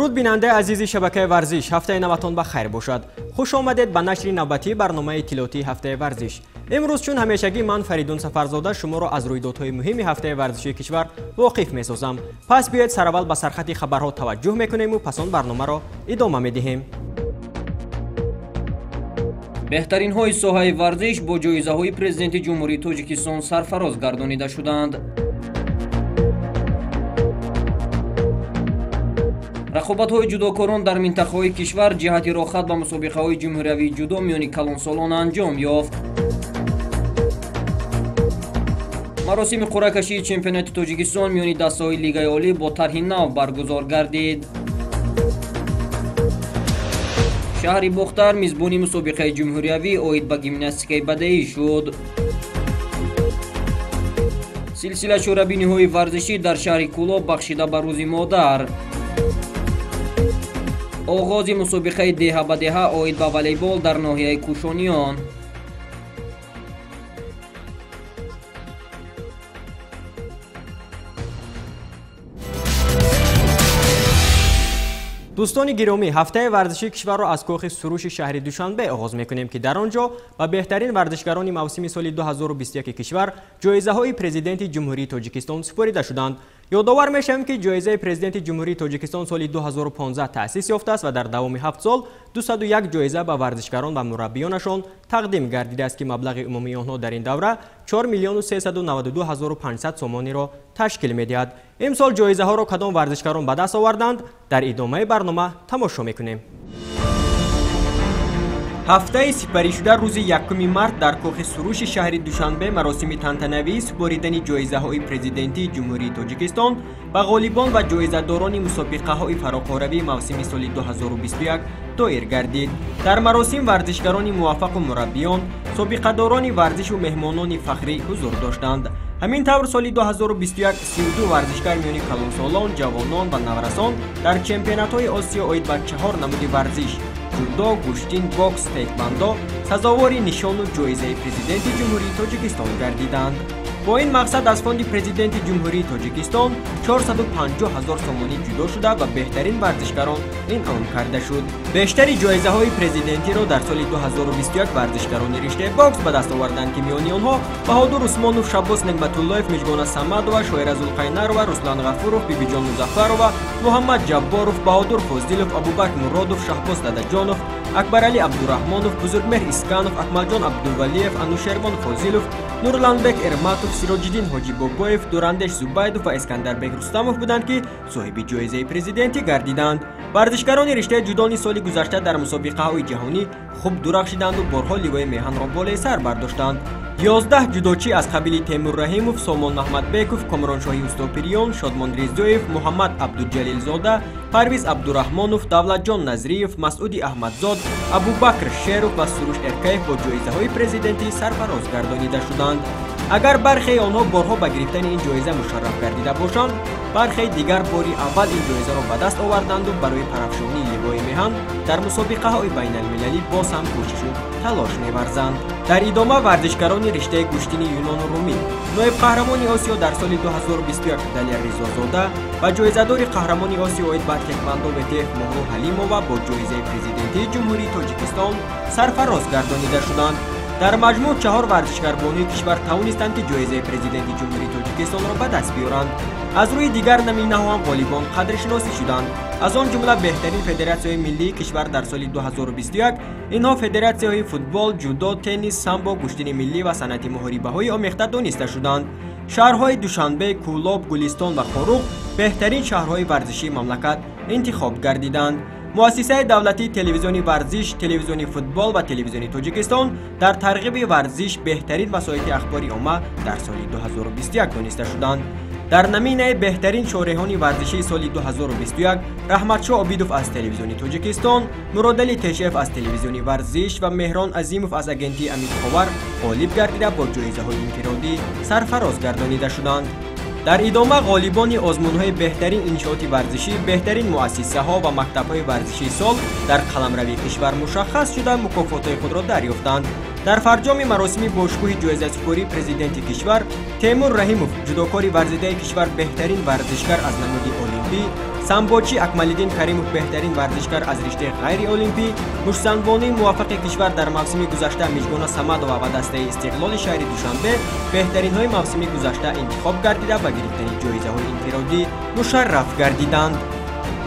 Дуруд бинандаи азизи шабакаи варзиш, ҳафтаи наватон ба хайр бошад. Хуш омадед ба нашри навбатии барномаи иттилоотии ҳафтаи варзиш. Имрӯз чун ҳамешагӣ ман Фаридун Сафарзода шуморо аз рӯйдодҳои муҳими ҳафтаи варзишии кишвар воқиф месозам. Пас биёед сараввал ба сархати хабарҳо таваҷҷӯҳ мекунему пас он барномаро идома медиҳем. Беҳтаринҳои соҳаи варзиш бо ҷоизаҳои президенти Ҷумҳурии Тоҷикистон сарфароз гардонида шуданд. Рақобатҳои ҷудокорон дар минтақаҳои кишвар ҷиҳати роҳхат ба мусобиқаҳои ҷумҳуриявии ҷудо миёни калонсолон анҷом ёфт. Маросими қуръакашии чемпионати Тоҷикистон миёни дастаҳои Лигаи Олӣ бо тарҳи нав баргузор гардид. Шаҳри Бохтар мизбони мусобиқаи ҷумҳуриявӣ оид ба гимнастикаи бадаӣ шуд. Силсила чорабиниҳои варзишӣ дар шаҳри Кӯлоб бахшида ба Рӯзи модар. Оғози мусобиқаи деҳа ба деҳа оид ба волейбол дар ноҳияи Кӯшониён. Дӯстони гиромӣ, ҳафтаи варзишии кишварро аз кӯхи Суруши шаҳри Душанбе оғоз мекунем, ки дар он ҷо ба беҳтарин варзишгарони мавсими соли 2021 кишвар ҷоизаҳои президенти Ҷумҳурии Тоҷикистон супорида шуданд. Ёдовар мешавем, ки ҷоизаи президенти Ҷумҳурии Тоҷикистон соли 2015 таъсис ёфтааст ва дар давоми 7 сол 201 ҷоиза ба варзишгарон ва мураббиёнашон тақдим гардидааст, ки маблағи умумии онҳо дар ин давра 4 392 500 сомониро ташкил медиҳад. Имсол ҷоизаҳоро кадом варзишгарон ба даст оварданд, дар идомаи барнома тамошо мекунем. Ҳафтаи сипаришуда рӯзи 1 март дар кӯхи Суруши шаҳри Душанбе маросими тантанавии супоридани ҷоизаҳои президентии Ҷумҳурии Тоҷикистон ба ғолибон ва ҷоизадорони мусобиқаҳои фароқоравии мавсими соли 2021 доир гардид. Дар маросим варзишгарони муваффақу мураббиён, собиқадорони варзишу меҳмонони фахрӣ ҳузур доштанд. Ҳамин тавр соли 2021 32 варзишгар миёни калонсолон, ҷавонон ва наврасон дар чемпионатҳои Осиё оид ба 4 намуди варзиш ҷудо, гӯштин, бокс, таеквондо сазовори нишону ҷоизаи президенти Ҷумҳурии Тоҷикистон гардиданд. Бо ин мақсад аз фонди президенти Ҷумҳурии Тоҷикистон 450 000 сомонӣ ҷудо шуда ва беҳтарин варзишгарон инъом карда шуд. Бештари ҷоизаҳои президентиро дар соли 2021 варзишгарони риштаи бокс ба даст оварданд, ки миёни онҳо Баҳодур Усмонов, Шаббос Неъматуллоев, Мижгона Самадова, Шоира Зулқайнарова, Руслан Ғафуров, Бибиҷон Музаффарова, Муҳаммад Ҷабборов, Баҳодур Фозилов, Абубакр Муродов, Шаҳбоз Дадаҷонов, Акбаралӣ Абдураҳмонов, Бузургмеҳр Исканов, Акмалҷон Абдувалиев, Анушервон Фозилов, Нурланбек Эрматов, Сироҷиддин Ҳоҷибобоев, Дурандеш Зубайдов ва Искандарбек Рустамов буданд, ки соҳиби ҷоизаи президентӣ гардиданд. Варзишгарони риштаи ҷудони соли гузашта дар мусобиқаҳои ҷаҳонӣ хуб дурахшиданду борҳо ливои меҳанро болои сар бардоштанд. 11 ҷудочӣ аз қабили Темур Раҳимов, Сомон Маҳмадбеков, Комроншоҳи Устопириён, Шодмон Ризоев, Муҳаммад Абдуҷалилзода, Парвиз Абдураҳмонов, Давлатҷон Назриев, Масъуди Аҳмадзод, Абубакр Шеров ва Суруш Эркаев бо ҷоизаҳои президентӣ сарфароз гардонида шуданд. Агар бархеи онҳо борҳо ба гирифтани ин ҷоиза мушарраф гардида бошанд, бархеи дигар бори аввал ин ҷоизаро ба даст оварданду барои парафшонии ливои меҳан дар мусобиқаҳои байналмилалӣ боз ҳам кӯшишу талош меварзанд. Дар идома варзишгарони риштаи гӯштини юнону румӣ, ноиб қаҳрамони Осиё дар соли 2021 Далер Ризозода ва ҷоизадори қаҳрамони Осиё оид ба теквандо ВТФ Моҳру Ҳалимова бо ҷоизаи президентии Ҷумҳурии Тоҷикистон сарфароз гардонида шуданд. Дар маҷмӯъ 4 варзишгарбонуи кишвар тавонистанд, ки ҷоизаи президенти Ҷумҳурии Тоҷикистонро ба даст биёранд. Аз рӯи дигар наминаҳо ҳам ғолибон қадршиносӣ шуданд. Аз он ҷумла беҳтарин федератсияҳои миллии кишвар дар соли 2021 инҳо федератсияҳои футбол, ҷудо, теннис, самбо, гӯштини миллӣ ва санъати муҳорибаҳои омехта дониста шуданд. Шаҳрҳои Душанбе, Кӯлоб, Гулистон ва Хоруғ беҳтарин шаҳрҳои варзишии мамлакат интихоб гардиданд. Муассисаи давлатии телевизиони варзиш, телевизиони футбол ва телевизиони Тоҷикистон дар тарғиби варзиш беҳтарин васоити ахбори омма дар соли 2021 дониста шуданд. Дар наминаи беҳтарин шореҳони варзишии соли 2021 Раҳматшоҳ Обидов аз телевизиони Тоҷикистон, Муродалӣ Тешев аз телевизиони варзиш ва Меҳрон Азимов аз агентии Амидховар ғолиб гардида бо ҷоизаҳои инфиродӣ сарфароз гардонида шуданд. Дар идома ғолибони озмунҳои беҳтарин иншооти варзишӣ, беҳтарин муассисаҳо ва мактабҳои варзишии сол дар қаламрави кишвар мушаххас шуда мукофотҳои худро дарёфтанд. Дар фарҷоми маросими бошгӯҳи ҷоизасупории президенти кишвар Темур Раҳимов, ҷудокори варзидаи кишвар, беҳтарин варзишгар аз намуди олимпӣ, Самбочи Акмалиддин Каримов беҳтарин варзишгар аз риштаи ғайриолимпӣ, муштзанбонии муваффақи кишвар дар мавсими гузашта Мижгона Самадова ва дастаи Истиқлоли шаҳри Душанбе беҳтаринҳои мавсими гузашта интихоб гардида ба гирифтани ҷоизаҳои инфиродӣ мушарраф гардиданд.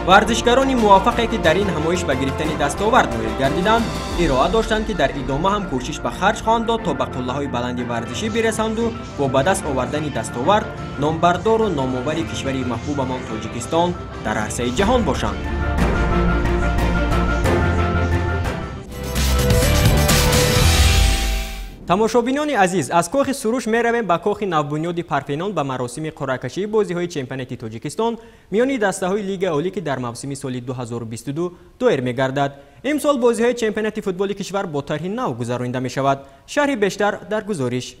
Варзишгарони муваффақе ки дар ин ҳамоиш ба гирифтани дастовард ноил гардиданд, ироа доштанд ки дар идома ҳам кӯшиш ба харҷ хоҳанд дод то ба қуллаҳои баланди варзишӣ бирасанду бо ба даст овардани дастовард номбардору номовари кишвари маҳбубамон Тоҷикистон дар арсаи ҷаҳон бошанд. Тамошобинони азиз, аз кохи Суруш меравем ба кохи навбунёди Парфенон ба маросими қуръакашии бозиҳои чемпионати Тоҷикистон миёни дастаҳои Лигаи Олӣ, ки дар мавсими соли 2022 доир мегардад. Имсол бозиҳои чемпионати футболи кишвар бо тарҳи нав гузаронида мешавад. Шарҳи бештар дар гузориш.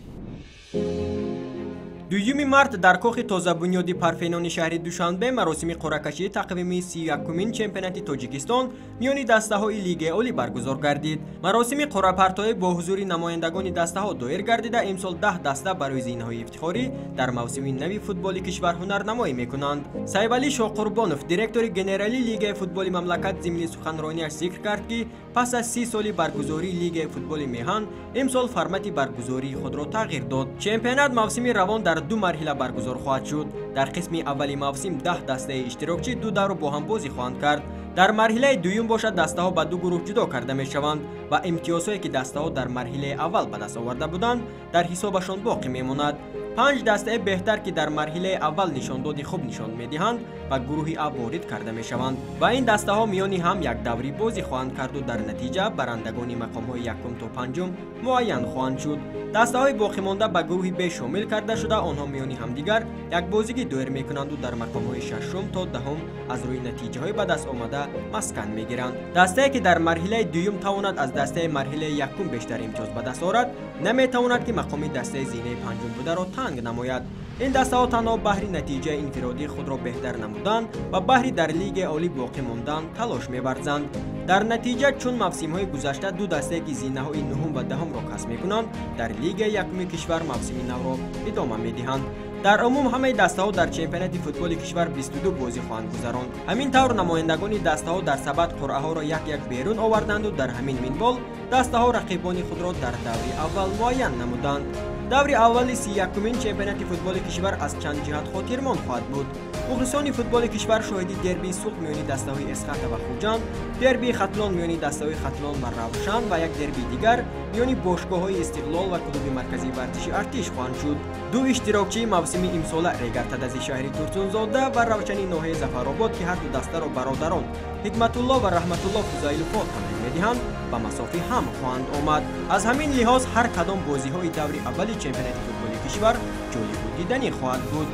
2 март дар кохи тозабунёди Парфенони шаҳри Душанбе маросими қуръакашии тақвимии 31-умин чемпионати Тоҷикистон миёни дастаҳои Лигаи Олӣ баргузор гардид. Маросими қуръапартоӣ бо ҳузури намояндагони дастаҳо доир гардида, имсол 10 даста барои зинаҳои ифтихорӣ дар мавсими нави футболи кишвар ҳунарнамоӣ мекунанд. Сайвалӣ Шоҳқурбонов, директори генералии Лигаи футболи мамлакат, зимни суханрониаш зикр кард, ки пас аз 30 соли баргузории Лигаи футболи меҳан имсол формати баргузории худро тағйир дод. Чемпионат мавсими равон дар ду марҳила баргузор хоҳад шуд. Дар қисми аввали мавсим 10 дастаи иштирокчӣ ду давр бо ҳам бозӣ хоҳанд кард. Дар марҳилаи дуюм бошад дастаҳо ба ду гурӯҳ ҷудо карда мешаванд ва имтиёзҳое ки дастаҳо дар марҳилаи аввал ба даст оварда буданд дар ҳисобашон боқӣ мемонад. 5 дастаи беҳтар ки дар марҳилаи аввал нишондоди хуб нишон медиҳанд ба гурӯҳи А ворид карда мешаванд ва ин дастаҳо миёни ҳам як даври бозӣ хоҳанд карду дар натиҷа барандагони мақомҳои якум то панҷум муайян хоҳанд шуд. Дастаҳои боқимонда ба гурӯҳи Б шомил карда шуда, онҳо миёни ҳамдигар як бозигӣ доир мекунанду дар мақомҳои шашум то даҳум аз рӯи натиҷаҳои ба даст омада маскан мегиранд. Дастае ки дар марҳилаи дуюм тавонад аз дастаи марҳилаи якум бештар имтиёз ба даст орад, наметавонад ки мақоми дастаи зинаи панҷум бударо танг намояд. Ин дастаҳо танҳо баҳри натиҷаи инфиродии худро беҳтар намудан ва баҳри дар Лигаи Олӣ боқӣ мондан талош меварзанд. Дар натиҷа чун мавсимҳои гузашта ду дастае ки зинаҳои нуҳум ва даҳумро касб мекунанд дар Лигаи якуми кишвар мавсими навро идома медиҳанд. Дар умум ҳамаи дастаҳо дар чемпионати футболи кишвар 22 бозӣ хоҳанд гузаронд. Ҳамин тавр намояндагони дастаҳо дар сабад қуръаҳоро як-як берун оварданду дар ҳамин минвол дастаҳо рақибони худро дар даври аввал муайян намуданд. Даври аввали 31-умин чемпионати футболи кишвар аз чанд ҷиҳат хотирмон хоҳад буд. Мухлисони футболи кишвар шоҳиди дербии Суғд миёни дастаҳои Эсхата ва Хуҷанд, дербии Хатлон миёни дастаҳои Хатлон ва Равшан ва як дербии дигар миёни бошгоҳҳои Истиқлол ва клуби марказии варзиши Артиш хоҳанд шуд. Ду иштирокчии мавсими имсола Регартадази шаҳри Турсунзода ва Равшани ноҳияи Зафаробод, ки ҳар ду дастаро бародарон Ҳикматулло ва Раҳматулло Фузайловҳо тамрин медиҳанд, ба масофи ҳам хоҳанд омад. Аз ҳамин лиҳоз ҳар кадом бозиҳои даври аввали чемпионати футболи кишвар ҷолибу диданӣ хоҳад буд.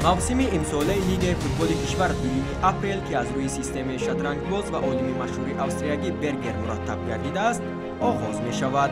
Мавсими имсолаи Лигаи футболи кишвар 2 апрел, ки аз рӯи системаи шатрангбоз ва олими машҳури австриягӣ Бергер мураттаб гардидааст, оғоз мешавад.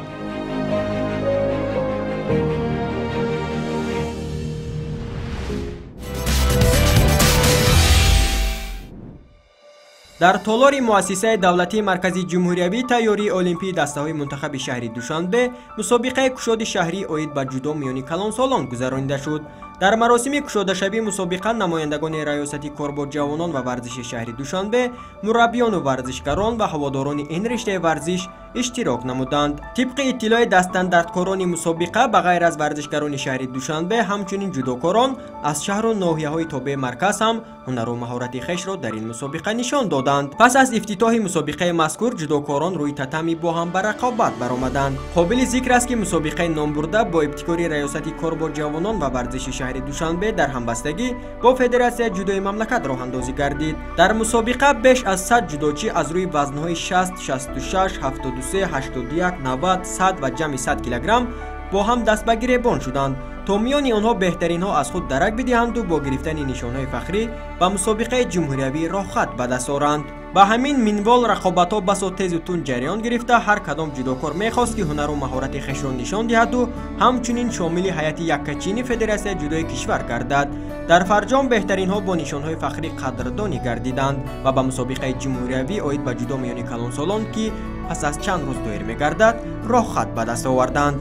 Дар толори муассисаи давлатии марказии ҷумҳуриявии тайёрии олимпии дастаҳои мунтахаби шаҳри Душанбе мусобиқаи кушоди шаҳрӣ оид ба ҷудо миёни калонсолон гузаронида шуд. Дар маросими кушодашавии мусобиқа намояндагони раёсати кор бо ҷавонон ва варзиши шаҳри Душанбе, мураббиёну варзишгарон ва ҳаводорони ин риштаи варзиш иштирок намуданд. Тибқи иттилои дастандардкорони мусобиқа, ба ғайр аз варзишгарони шаҳри Душанбе, ҳамчунин ҷудокорон аз шаҳру ноҳияҳои тобеи марказ ҳам ҳунару маҳорати хешро дар ин мусобиқа нишон доданд. Пас аз ифтитоҳи мусобиқаи мазкур ҷудокорон рӯи татами бо ҳам ба рақобат баромаданд. Қобили зикр аст, ки мусобиқаи номбурда бо ибтикори раёсати кор бо ҷавонон ва варзиши шаҳри Душанбе дар ҳамбастагӣ бо федератсияи ҷудои мамлакат роҳандозӣ гардид. Дар мусобиқа беш аз 100 ҷудочӣ аз рӯи вазнҳои 60, 66, 73, 81, 90, 100 ва ҷамъи 100 килограмм бо ҳам даст ба гиребон шуданд, то миёни онҳо беҳтаринҳо аз худ дарак бидиҳанду бо гирифтани нишонҳои фахрӣ ба мусобиқаи ҷумҳуриявӣ роҳхат ба даст оранд. Ба ҳамин минвол рақобатҳо басо тезу тунд ҷараён гирифта, ҳар кадом ҷудокор мехост, ки ҳунару маҳорати хешро нишон диҳаду ҳамчунин шомили ҳайати яккачини федератсияи ҷудои кишвар гардад. Дар фарҷом беҳтаринҳо бо нишонҳои фахрӣ қадрдонӣ гардиданд ва ба мусобиқаи ҷумҳуриявӣ оид ба ҷудо миёни калонсолон, ки пас аз чанд рӯз доир мегардад, роҳхат ба даст оварданд.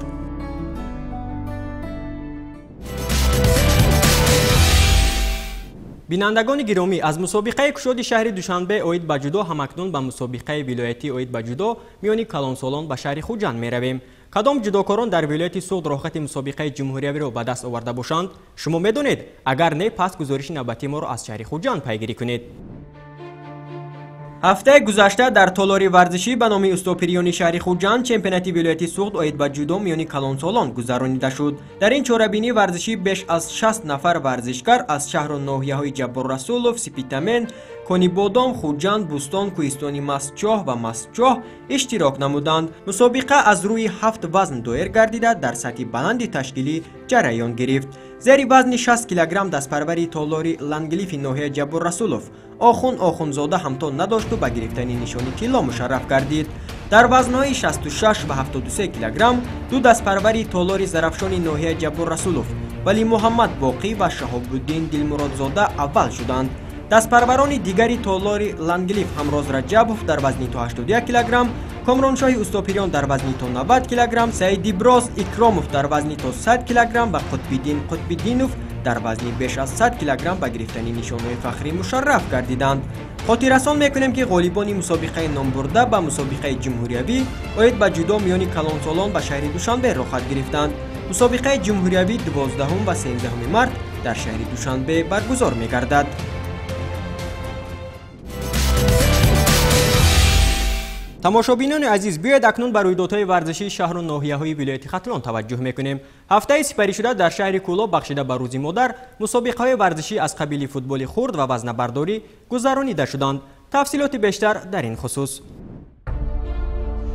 Бинандагони гиромӣ, аз мусобиқаи кушоди шаҳри Душанбе оид ба ҷудо ҳамакнун ба мусобиқаи вилоятӣ оид ба ҷудо миёни калонсолон ба шаҳри Хуҷанд меравем. Кадом ҷудокорон дар вилояти Суғд роҳхати мусобиқаи ҷумҳуриявиро ба даст оварда бошанд? Шумо медонед? Агар не, пас гузориши навбатии моро аз шаҳри Хуҷанд пайгирӣ кунед. Ҳафтаи гузашта дар толори варзишӣ ба номи устопириёни шаҳри Хуҷанд чемпионати вилояти Суғд оид ба ҷудо миёни калонсолон гузаронида шуд. Дар ин чорабинии варзишӣ беш аз 60 нафар варзишгар аз шаҳру ноҳияҳои Ҷабборрасулов, Сипитамен, Конибодом, Хуҷанд, Бӯстон, Кӯҳистони Мастчоҳ ва Мастчоҳ иштирок намуданд. Мусобиқа аз рӯи 7 вазн доир гардида, дар сатҳи баланди ташкилӣ ҷараён гирифт. Зери вазни 60 килограмм дастпарвари толори Ланглифи ноҳияи Ҷабборрасулов Охун Охунзода ҳамто надошту ба гирифтани нишони тилло мушарраф гардид. Дар вазнҳои 66 ва 73 килограмм ду дастпарвари толори Зарафшони ноҳияи Ҷабборрасулов Вали Муҳаммад Боқӣ ва Шаҳобуддин Дилмуродзода аввал шуданд. Дастпарварони дигари толори Ланглиф Ҳамроз Раҷабов дар вазни то 81 килограмм, Комроншоҳи Устопириён дар вазни то 90 килограмм, Саидиброз Икромов дар вазни то 100 килограмм ва Қутбиддин Қутбиддинов дар вазни беш аз 100 килограмм ба гирифтани нишонҳои фахрӣ мушарраф гардиданд. Хотиррасон мекунем, ки ғолибони мусобиқаи номбурда ба мусобиқаи ҷумҳуриявӣ оид ба ҷудо миёни калонсолон ба шаҳри Душанбе роҳхат гирифтанд. Мусобиқаи ҷумҳуриявӣ 12 ва 13 март дар шаҳри Душанбе баргузор мегардад. Тамошобинони азиз, биёед акнун ба рӯйдодҳои варзишии шаҳру ноҳияҳои вилояти Хатлон таваҷҷӯҳ мекунем. Ҳафтаи сипаришуда дар шаҳри Кӯлоб бахшида ба рӯзи модар мусобиқаҳои варзишӣ аз қабили футболи хурд ва вазнабардорӣ гузаронида шуданд. Тафсилоти бештар дар ин хусус.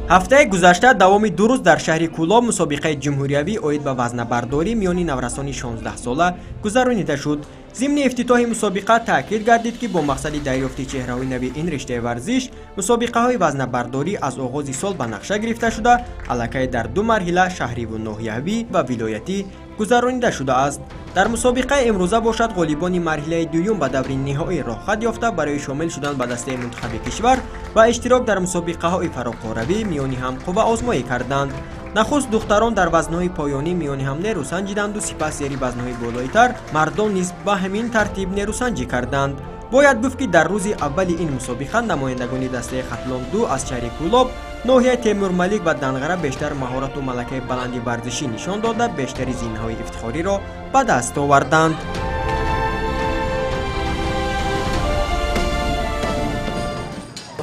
Ҳафтаи гузашта давоми 2 рӯз дар шаҳри Кӯлоб мусобиқаи ҷумҳуриявӣ оид ба вазнабардорӣ миёни наврасони 16сола гузаронида шуд. Зимни ифтитоҳи мусобиқа таъкид гардид, ки бо мақсади дарёфти чеҳраҳои нави ин риштаи варзиш мусобиқаҳои вазнабардорӣ аз оғози сол ба нақша гирифта шуда, аллакай дар 2 марҳила шаҳриву ноҳиявӣ ва вилоятӣ гузаронида шудааст. Дар мусобиқаи имрӯза бошад, ғолибони марҳилаи дуюм ба даври ниҳоӣ роҳхат ёфта барои шомил шудан ба дастаи мунтахаби кишвар ва иштирок дар мусобиқаҳои фароқоравӣ миёни ҳам қувваозмоӣ карданд. Нахуст духтарон дар вазнҳои поёнӣ миёни ҳам нерӯсанҷиданд сипас зери вазнҳои болоитар мардон низ ба ҳамин тартиб нерӯсанҷӣ карданд. Бояд гуфт, ки дар рӯзи аввали ин мусобиқа намояндагони дастаи Хатлон 2 аз шаҳри Кӯлоб, ноҳияи Темурмалик ва Данғара бештар маҳорату малакаи баланди варзишӣ нишон дода, бештари зинаҳои ифтихориро ба даст оварданд.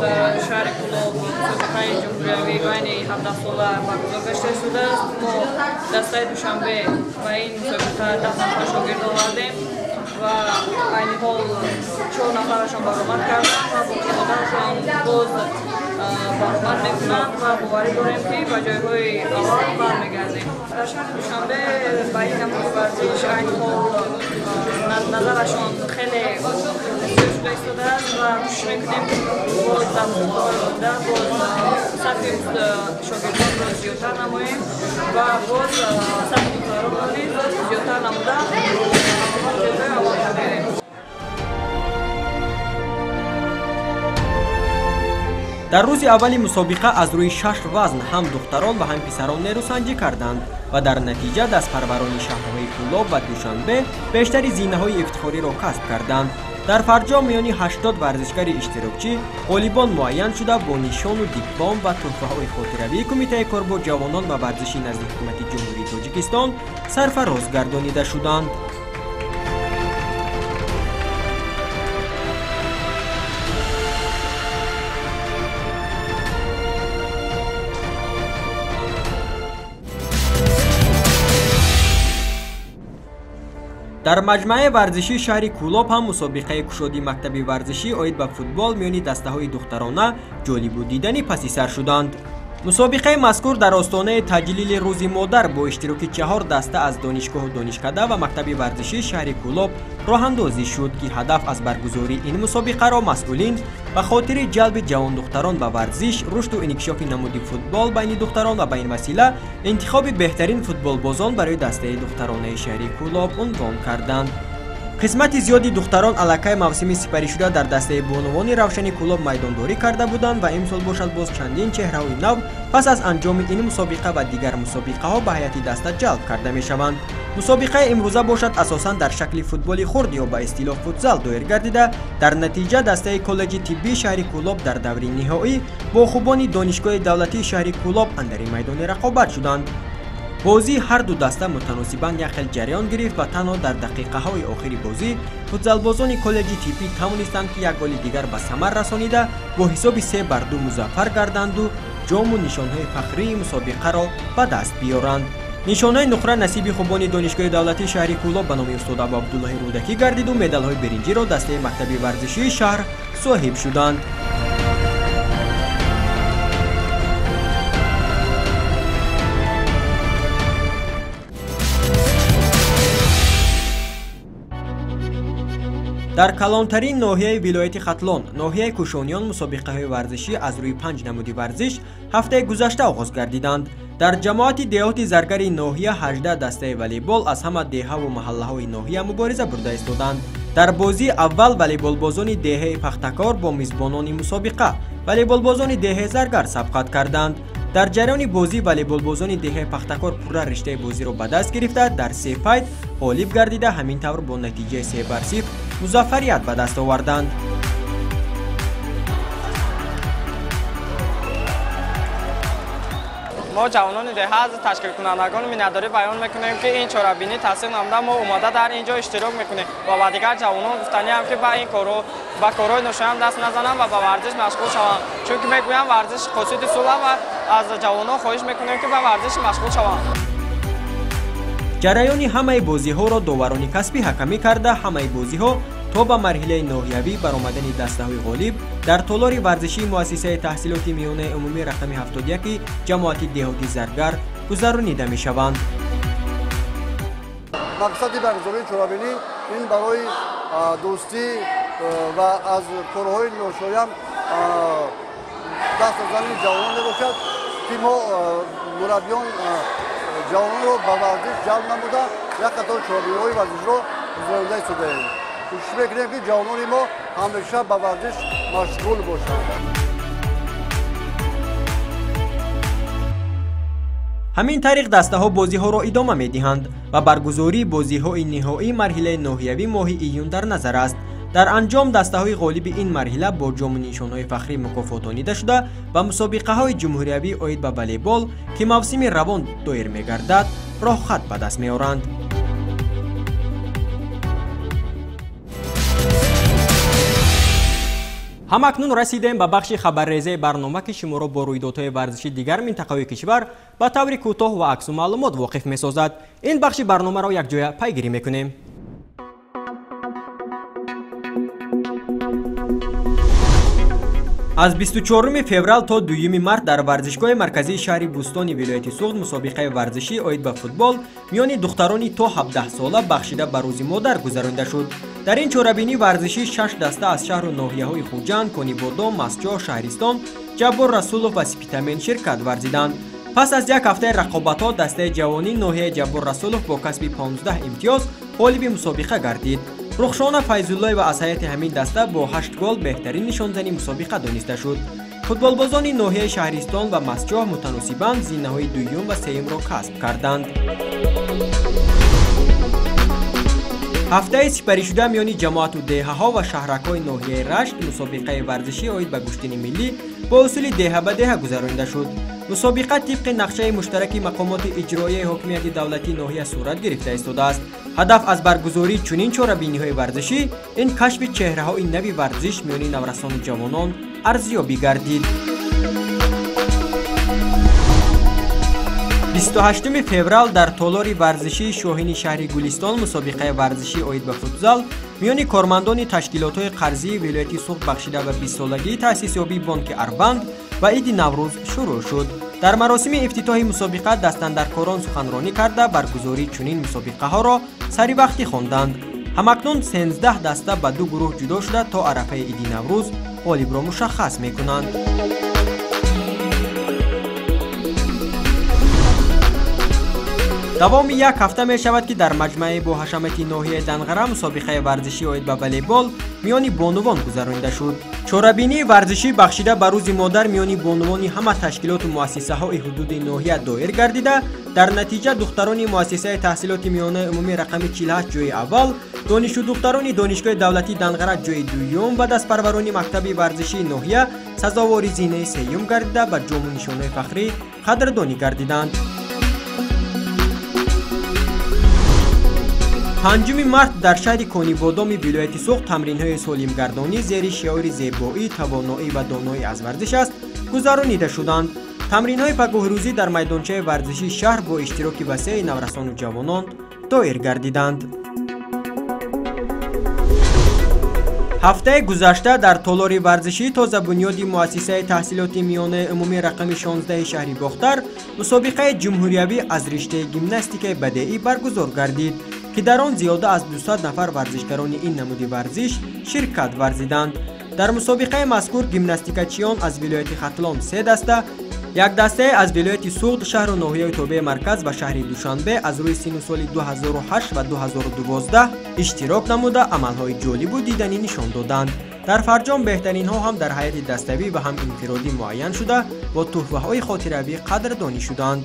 Дар шаҳри Кӯлоб мусобиқаи ҷумҳуриявӣ байни 17сола баргузор гашта шудааст. Мо дастаи Душанбе ба ин мусобиқа 10 нафар шогирд овардем ва айни ҳол 4 нафарашон баромад карданд ва боқимондаашон боз баромад мекунанд ва боварӣ дорем, ки ба ҷойҳои аввал бармегардем. Дар шаҳри Душанбе ба ин намуди варзиш айни ҳол назарашон хеле зиёд шуда истодааст ва кӯшиш мекунем боз дар мусобиқаҳои оянда боз сафи шогирдонро зиёдтар намоем ва боз сафи духтаронро низ зиёдтар намуда ҷойҳои аввалро гирем. Дар рӯзи аввали мусобиқа аз рӯи 6 вазн ҳам духтарон ва ҳам писарон нерӯсанҷӣ карданд ва дар натиҷа дастпарварони шаҳрҳои Кӯлоб ва Душанбе бештари зинаҳои ифтихориро касб карданд. Дар фарҷом миёни 80 варзишгари иштирокчӣ ғолибон муайян шуда бо нишону диплом ва тӯҳфаҳои хотиравии Кумитаи кор бо ҷавонон ва варзиши назди Ҳукумати Ҷумҳурии Тоҷикистон сарфароз гардонида шуданд. Дар маҷмӯаи варзишии шаҳри Кӯлоб ҳам мусобиқаи кушоди мактаби варзишӣ оид ба футбол миёни дастаҳои духтарона ҷолибу дидани паси сар шуданд. Мусобиқаи мазкур дар остонаи таҷлили рӯзи модар бо иштироки 4 даста аз донишгоҳу донишкада ва мактаби варзишии шаҳри Кӯлоб роҳандозӣ шуд, ки ҳадаф аз баргузории ин мусобиқаро масъулин ба хотири ҷалби ҷавондухтарон ба варзиш, рушду инкишофи намуди футбол байни духтарон ва ба ин васила интихоби беҳтарин футболбозон барои дастаи духтаронаи шаҳри Кӯлоб унвон карданд. Қисмати зиёди духтарон аллакай мавсими сипаришуда дар дастаи бонувони Равшани Кӯлоб майдондорӣ карда буданд ва имсол бошад боз чандин чеҳраҳои нав пас аз анҷоми ин мусобиқа ва дигар мусобиқаҳо ба ҳайати даста ҷалб карда мешаванд. Мусобиқаи имрӯза бошад асосан дар шакли футболи хурд ё ба истилоҳ футзал доир гардида, дар натиҷа дастаи коллеҷи тиббии шаҳри Кӯлоб дар даври ниҳоӣ бо хубони Донишгоҳи давлатии шаҳри Кӯлоб андари майдони рақобат шуданд. Бозии ҳар ду даста мутаносибан як хел ҷараён гирифт ва танҳо дар дақиқаҳои охири бозӣ футзалбозони коллеҷи тиббӣ тавонистанд, ки як голи дигар ба самар расонида бо ҳисоби 3-2 музаффар гарданду ҷому нишонҳои фахрии мусобиқаро ба даст биёранд. Нишонҳои нуқра насиби хубони Донишгоҳи давлатии шаҳри Кӯлоб ба номи устод Абу Абдуллоҳи Рӯдакӣ гардиду медалҳои биринҷиро дастаи мактаби варзишии шаҳр соҳиб шуданд. Дар калонтарин ноҳияи вилояти Хатлон, ноҳияи Кӯшониён, мусобиқаҳои варзишӣ аз рӯи 5 намуди варзиш ҳафтаи гузашта оғоз гардиданд. Дар ҷамоати деҳоти Заргари ноҳия 18 дастаи волейбол аз ҳама деҳаву маҳаллаҳои ноҳия мубориза бурда истоданд. Дар бозии аввал волейболбозони деҳаи Пахтакор бо мизбонони мусобиқа волейболбозони деҳаи Заргар сабқат карданд. Дар ҷараёни бозӣ волейболбозони деҳаи Пахтакор пурра риштаи бозиро ба даст гирифта, дар се файт ғолиб гардида, ҳамин тавр бо натиҷаи 3-0 музаффарият ба даст оварданд. Мо ҷавонони деҳа аз ташкилкунандагон миннатдорӣ баён мекунем, ки ин чорабинӣ тасдиқ намуда мо омода дар ин ҷо иштирок мекунем ва ба дигар ҷавонон гуфтаниам, ки ба ин корҳо ба корҳои ношоям даст назананд ва ба варзиш машғул шаванд, чунки мегӯям варзиш қосиди сулҳ ва аз ҷавонон хоҳиш мекунем, ки ба варзиш машғул шаванд. Ҷараёни ҳамаи бозиҳоро доварони касбӣ ҳакамӣ карда, ҳамаи бозиҳо то ба марҳилаи ноҳиявӣ баромадани дастаҳои ғолиб дар толори варзишии муассисаи таҳсилоти миёнаи умумӣ рақами 71 ҷамоати деҳоти Заргар гузаронида мешаванд. Мақсади баргузории чорабинӣ ин барои дӯстӣ ва аз корҳои ношоям даст додани ҷавонон мебошад, ки мо мураббиён ҷавононро ба варзиш ҷалб намуда як қатор чорабиниҳои варзишро гузаронида истодаем. Кӯшиш мекунем, ки ҷавонони мо ҳамеша ба варзиш машғул бошанд. Ҳамин тариқ дастаҳо бозиҳоро идома медиҳанд ва баргузории бозиҳои ниҳоии марҳилаи ноҳиявӣ моҳи июн дар назар аст. Дар анҷом дастаҳои ғолиби ин марҳила бо ҷому нишонҳои фахрӣ мукофотонида шуда ба мусобиқаҳои ҷумҳуриявӣ оид ба волейбол, ки мавсими равон доир мегардад, роҳхат ба даст меоранд. Ҳамакнун расидем ба бахши хабаррезаи барнома, ки шуморо бо рӯйдодҳои варзиши дигар минтақаҳои кишвар ба таври кӯтоҳ ва аксу маълумот воқиф месозад. Ин бахши барномаро якҷоя пайгирӣ мекунем. Аз 24 феврал то 2 март дар варзишгоҳи марказии шаҳри Бӯстони вилояти Суғд мусобиқаи варзишӣ оид ба футбол миёни духтарони то 17 сола бахшида ба рӯзи модар гузаронида шуд. Дар ин чорабинӣ варзишӣ 6 даста аз шаҳру ноҳияҳои Хуҷанд, Конибодом, Мастчоҳ, Шаҳристон, Ҷаббор Расулов ва Спитамен ширкат варзиданд. Пас аз як ҳафтаи рақобатҳо дастаи ҷавонии ноҳияи Ҷаббор Расулов бо касби 15 имтиёз ғолиби мусобиқа гардид. Рухшона Файзуллоева аз ҳайати ҳамин даста бо 8 гол беҳтарин нишонзани мусобиқа дониста шуд. Футболбозони ноҳияи Шаҳристон ва Мастчоҳ мутаносибан зинаҳои дуюм ва сеюмро касб карданд. Ҳафтаи сипаришуда миёни ҷамоату деҳаҳо ва шаҳракҳои ноҳияи Рашт мусобиқаи варзишӣ оид ба гӯштини миллӣ бо усули деҳа ба деҳа гузаронида шуд. Мусобиқа тибқи нақшаи муштараки мақомоти иҷроияи ҳокимияти давлатии ноҳия сурат гирифта истодааст. Ҳадаф аз баргузории чунин чорабиниҳои варзишӣ ин кашфи чеҳраҳои нави варзиш миёни наврасону ҷавонон арзёбӣ гардид. 28 феврал дар толори варзишии Шоҳини шаҳри Гулистон мусобиқаи варзишӣ оид ба футзал миёни кормандони ташкилотҳои қарзии вилояти Суғд бахшида ба 20-солагии таъсисёбии бонки Арванд ва иди Наврӯз шурӯъ шуд. Дар маросими ифтитоҳи мусобиқа дастандаркорон суханронӣ карда баргузории чунин мусобиқаҳоро саривақтӣ хонданд. Ҳамакнун 13 даста ба ду гурӯҳ ҷудо шуда то арафаи иди Наврӯз ғолибро мушаххас мекунанд. Давоми як ҳафта мешавад, ки дар маҷмӯаи бо ҳашамати ноҳияи Данғара мусобиқаи варзишӣ оид ба волейбол миёни бонувон гузаронида шуд. Чорабинии варзишӣ бахшида ба рӯзи модар миёни бонувони ҳама ташкилоту муассисаҳои ҳудуди ноҳия доир гардида, дар натиҷа духтарони муассисаи таҳсилоти миёнаи умумӣ рақами 48 ҷои аввал, донишҷӯ духтарони донишгоҳи давлатии Данғара ҷои дуюм ва дастпарварони мактаби варзишии ноҳия сазовори зинаи сеюм гардида ба ҷому нишонаи фахрӣ қадрдонӣ гардиданд. 5 март дар шаҳри Конибодоми вилояти Суғд тамринҳои солимгардонӣ зери шиори зебоӣ, тавоноӣ ва доноӣ аз варзиш аст гузаронида шуданд. Тамринҳои пагоҳрӯзӣ дар майдончаи варзишии шаҳр бо иштироки васеи наврасону ҷавонон доир гардиданд. Ҳафтаи гузашта дар толори варзишии тозабунёди муассисаи таҳсилоти миёнаи умумӣ рақами 16 шаҳри Бохтар мусобиқаи ҷумҳуриявӣ аз риштаи гимнастикаи бадеӣ баргузор гардид, ки дар он зиёда аз 200 нафар варзишгарони ин намуди варзиш ширкат варзиданд. Дар мусобиқаи мазкур гимнастикачиён аз вилояти Хатлон 3 даста, як дастае аз вилояти Суғд, шаҳру ноҳияи тобеи марказ ва шаҳри Душанбе аз рӯи синну соли 2008 ва 2012 иштирок намуда амалҳои ҷолибу диданӣ нишон доданд. Дар фарҷом беҳтаринҳо ҳам дар ҳайати даставӣ ва ҳам инфиродӣ муайян шуда бо туҳфаҳои хотиравӣ қадрдонӣ шуданд.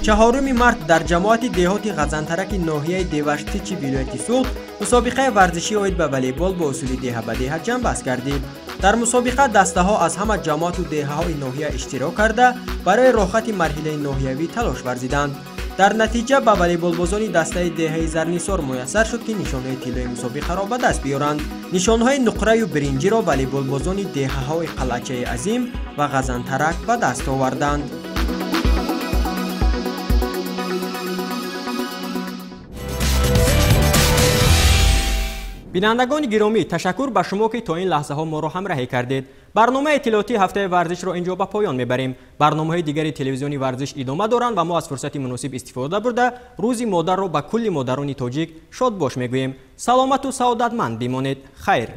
4 март дар ҷамоати деҳоти Ғазантараки ноҳияи Деваштичи вилояти Суғд мусобиқаи варзишӣ оид ба волейбол бо усули деҳа ба деҳа ҷамъбаст гардид. Дар мусобиқа дастаҳо аз ҳама ҷамоату деҳаҳои ноҳия иштирок карда барои роҳхати марҳилаи ноҳиявӣ талош варзиданд. Дар натиҷа ба волейболбозони дастаи деҳаи Зарнисор муяссар шуд, ки нишонҳои тиллои мусобиқаро ба даст биёранд. Нишонҳои нуқраю биринҷиро волейболбозони деҳаҳои Қалъачаи Азим ва Ғазантарак ба даст оварданд. Бинандагони гиромӣ, ташаккур ба шумо, ки то ин лаҳзаҳо моро ҳамроҳӣ кардед. Барномаи иттилоотии ҳафтаи варзишро инҷо ба поён мебарем. Барномаҳои дигари телевизиони варзиш идома доранд ва мо аз фурсати муносиб истифода бурда рӯзи модарро ба кулли модарони тоҷик шодбош мегӯем. Саломату саодатманд бимонед. Хайр.